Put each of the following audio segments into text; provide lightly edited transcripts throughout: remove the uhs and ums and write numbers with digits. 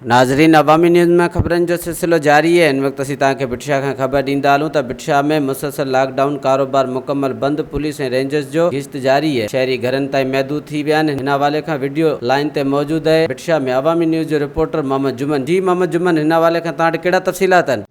ناظرين عوامي نيوز ۾ خبرن جو سلسلو جاري آهي هن وقت اسين توهان کي ڀٽ شاهه کان خبر ڏيندا هلون ته ڀٽ شاهه ۾ مسلسل لاڪ ڊائون ڪاروبار مڪمل بند پوليس ۽ رينجرز جو گشت جاري آهي شهري گهرن تائين محدود ٿي ويا آهن هن حوالي کان وڊيو لائين تي موجود آهي ڀٽ شاهه ۾ عوامي نيوز جو رپورٽر محمد جمن جي محمد جمن هن حوالي کان توهان وٽ ڪهڙا تفصيلات آهن.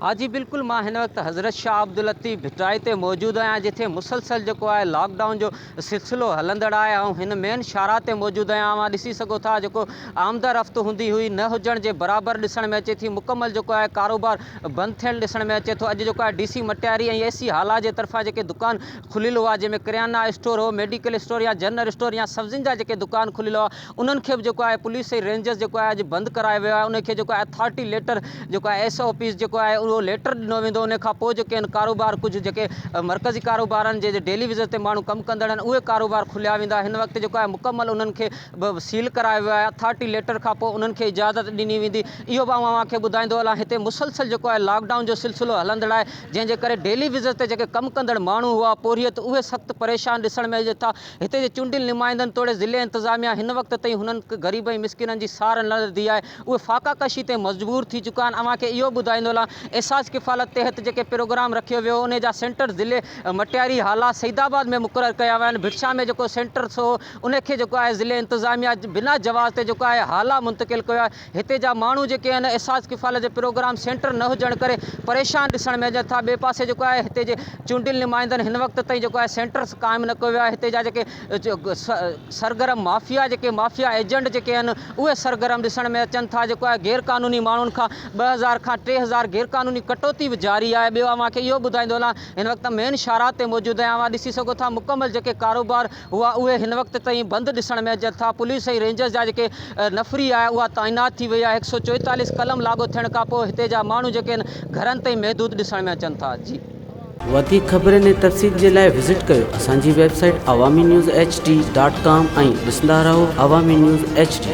ها جي بلڪل مان هن وقت حضرت شاهه عبداللطيف ڀٽائي تي موجود آهيان جتي مسلسل جيڪو آهي لاڪ ڊائون جو سلسلو هلندڙ آهي آئون هن مين شاهراهه تي موجود آهيان اوهان ڏسي سگهو ٿا جيڪو آمد رفت هوندي هئي نه هجڻ جي برابر ڏسڻ ۾ اچي ٿي مڪمل جيڪو آهي ڪاروبار بند ٿيل ڏسڻ ۾ اچي ٿو اڄ جيڪو آهي ڊي سي مٽياري ۽ اي سي هالا جي طرفان جيڪي دڪان کليل هئا جنهن ۾ ڪريانا اسٽور هو ميڊيڪل اسٽور يا جنرل اسٽور يا سبزين جا جيڪي دڪان کليل هئا انهن کي به جيڪو آهي پوليس ۽ رينجرز جيڪو آهي اڄ بند ڪرايو ويو آهي انهن کي جيڪو آهي اٿارٽي ليٽر جيڪو آهي ايس او پيز جيڪو آهي اهو ليٽر ڏنو ويندو ان کان پوء جيڪي آهن ڪاروبار ڪجهه جيڪي مرڪزي ڪاروبارن جي ڊيلي ويجز تي ماڻهو ڪم ڪندڙ آهن اهي ڪاروبار کليا ويندا هن وقت جيڪو آهي مڪمل انهن کي به سيل ڪرايو ويو آهي اٿارٽي ليٽر کان پوء انهن کي اجازت ڏني ويندي اهو به آئون اوهان کي ٻڌائيندو هلان هتي مسلسل جيڪو آهي لاڪ ڊائون جو سلسلو هلندڙ آهي جنهن جي ڪري ڊيلي ويجز تي جيڪي ڪم ڪندڙ ماڻهو هئا پورهيت اهي سخت پريشان ڏسڻ ۾ اچن ٿا هتي جي چونڊيل نمائندن توڙي ضلعي انتظاميا هن وقت تائين هنن غريب ۽ مسڪينن جي سار نه لڌي آهي، اهي فاقا ڪشي تي مجبور ٿي چڪا آهن، اوهان کي اهو ٻڌائيندو هلان احساس ڪفالت تحت جيڪي پروگرام رکيو ويو هو انهي جا سينٽر ضلعي مٽياري، هالا، سعيد آباد ۾ مقرر ڪيا ويا آهن، ڀٽشاهه ۾ جيڪو سينٽر هو انهي کي جيڪو آهي ضلعي انتظاميا بنا جواز تي جيڪو آهي هالا منتقل ڪيو آهي، هتي جا ماڻهو جيڪي آهن احساس ڪفالت جي پروگرام سينٽر نه هجڻ ڪري پريشان ڏسڻ ۾ اچن ٿا ٻئي پاسي جيڪو آهي هتي جي چونڊيل نمائندن هن وقت تائين جيڪو آهي سينٽرس قائم نه ڪيو ويو آهي هتي جا جيڪي سرگرم مافيا جيڪي مافيا ايجنٽ جيڪي آهن اهي سرگرم ڏسڻ ۾ اچن ٿا جيڪو آهي غير قانوني ماڻهن کان 2000 کان 3000 غير قانوني ڪٽوتي به جاري آهي ٻيو اوهان کي اهو ٻڌائيندو هلان هن وقت مين شاهراهه تي موجود آهيان اوهان ڏسي سگهو ٿا مڪمل جيڪي ڪاروبار هئا اهي هن وقت تائين بند ڏسڻ ۾ اچن ٿا پوليس ۽ رينجرز جا جيڪي نفري آهي اها تعينات ٿي وئي آهي 144 قلم لاڳو ٿيڻ کانپوء هتي جا ماڻهو جيڪي آهن گهرن تائين محدود ڏسڻ ۾ اچن ٿا جي. وڌيڪ خبرن ۽ تفصيل جي لاء وزٽ ڪيو اسان جي website Awami news H D dot com ۽ ڏسندا رهو عوامي نيوز ايڇ ڊي.